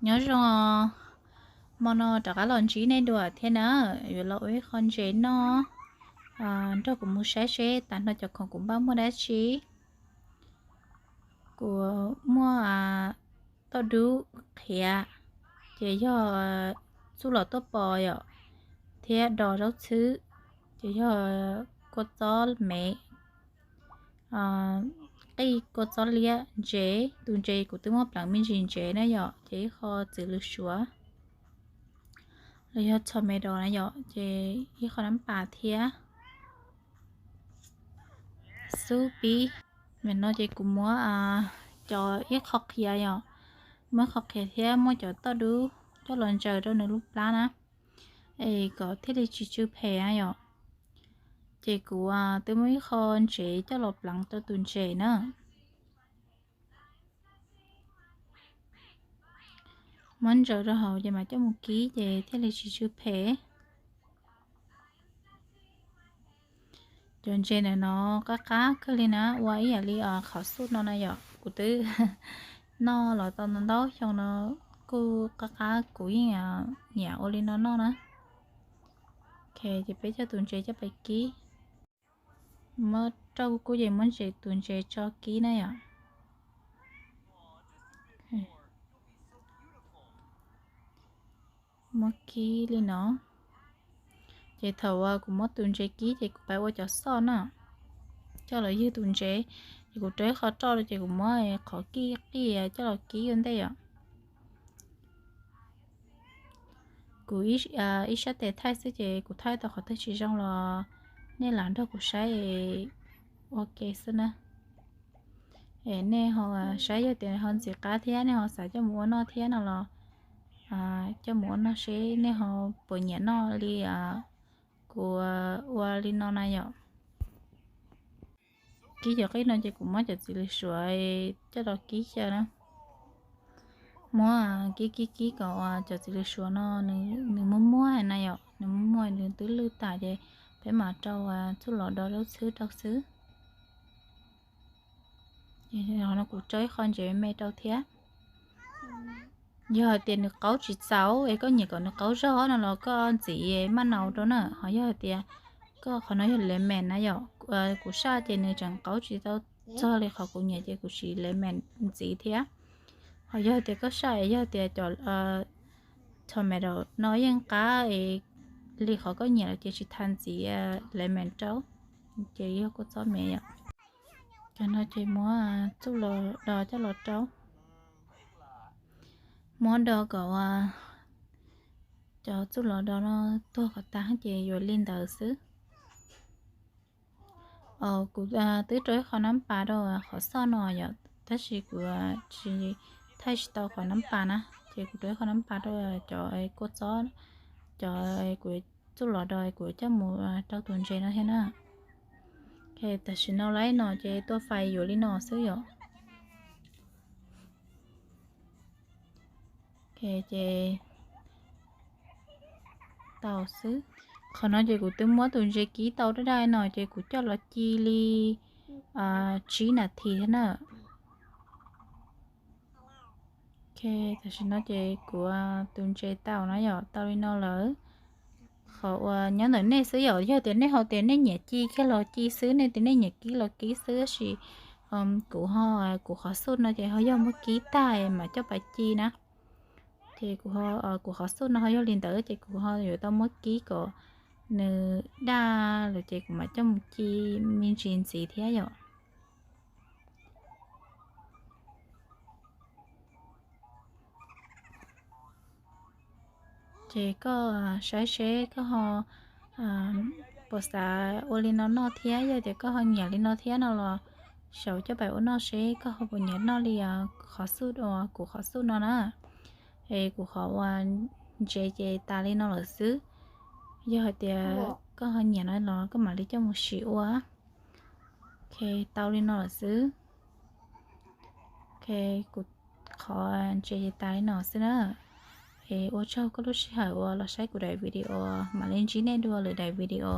Nyob zoo, hmo no rov qab los ntsib nej dua thiab na, yuav los ua ib qho ntses noj. Nrog kuv mus saib seb tas no cov khoom kuv npaj muaj dab tsi. Kuv muaj toj dub qhiav, ces yog txuj lom tuaj pos yom, thiab dos zaub txhwb, ces yog kua txob mev, qij kua txob liab, ntsev, tus ntses kuv twb muab pleev me ntsis ntsev na yom, ces ib qho txiv lws suav los yog tomato na yom, ces ib qho nab pas thiab xub pib. Nim no ces kuv muab cov ib qho qhiav yom, muab ib qho qhiav thiab muab cov toj dub coj los ntsaws rau nws lub plab na, es kom thiaj li tsis tsw phem na yom. Ces kuv twb muab ib qho ntsev coj los pleev rau tus ntses na. Muab ntsaws rau hauv ces mam coj mus kib ces thiaj li tsis tsw phem. Cov ntses ntawm no qab qab kawg li na, ua ib yam li qhov xub no na yom. Kuv twb noj los tau ntau xyoo no, kuj qab qab, kuv yeej nyiam ua li no noj na. Ces peb coj tus ntses coj pais kib. Muab rau kub kub ces muab ntses, tus ntses tso kib na yom. Muab kib li no. Ces thaum uas kuv muab tus ntses kib ces kuv pais ua cov xoj na, coj los ywg tus ntses. Ces kuv rau ib qho roj rau ces kuv muab qhov kij qij coj los kib ua ntej yom. Kuv ib sab tes thaij xwb ces kuv thaij tau qhov twg tsis zoo los nej lam nrog kuv saib ua ke xwb na. Es nej ho saib yog tias ho ntxim qab thiab nej ho xav coj mus ua noj thiab no los coj mus ua noj seb nej ho puas nyiam noj li kuv ua li no na yom. Kib cov qij no ces kuv muab cov txiv lws suav coj los kib xyaw na. Muab kib kib kib kom cov txiv lws suav no nws muag muag na yom, nws muag muag nws twb lwj tas ces peb mam rau txuj lom do zaub txhwb rau xwb. Qhov no kuv rau ib qho ntsev me rau thiab. Yog hais tias nws qaub tsis txaus es koj nyiam kom nws qaub zog no los koj ntxiv maj nau rau na. Ho yog hais tias koj, qhov no yog lemon na yom, kuv saj ces nws tseem qaub tsis tau txog li qhov kuv nyiam ces kuv siv lemon ntxiv thiab. Ho yog tias koj saj es yog tias cov tomato no yeej qab es li qhov koj nyiam lawm ces tsis tas ntxiv lemon rau, ces yog kua txob me yom. Cov no ces muab txuj lom do coj los rau. Muab do kom cov txuj lom do no tuag kom tas ces yuav li ntawd xwb. Kuv twb rau ib qho nab pas rau qhov xoj no yom, tab sis kuv tsis, thaij tsis tau qhov nab pas na, ces kuv rau ib qho nab pas rau cov kua txob, cov kuv txuj lom do kuv coj mus rau tus ntses no thiab na. Tam sim no laib no ces tua fais yuav li no xwb yom. Ces tau xwb. Qhov no ces kuv twb muab tus ntses kib tau daj daj no ces kuv coj los ci li tsib nas this thiab na. Tam sim no ces kuv tus ntses tau na yom, tau li no lawm. Qhov uas nyob ntawm nej xwb yom, yog tias nej ho tias nej nyiam ci kiag los ci xwb, nej tias nej nyiam kib los kib xwb, tab sis kuv ho, kuv qhov xub no ces ho yog muab kib tag mam coj pais ci na. Ces kuv, kuv qhov xub no ho yog li ntawd ces kuv ho yuav tau muab kib kom nws daj lawm ces kuv mam coj mus ci me ntsis ntxiv thiab yom. Ces koj saib seb koj ho puas xav ua li no noj thiab, yog tias koj ho nyiam li no thiab no los xav coj pais ua noj seb koj ho puas nyiam noj li qhov xub, kuv qhov xub no na. Es kuv qhov uas ntses ces tas li no lawm xwb. Yog hais tias koj ho nyiam no los koj mam li coj mus sim ua. Tau li no lawm xwb. Kuv qhov ntses tas li no xwb na. Es ua tsaug koj lub sij hawm uas los saib kuv daim video, mam li ntsib nej dua lwm daim video.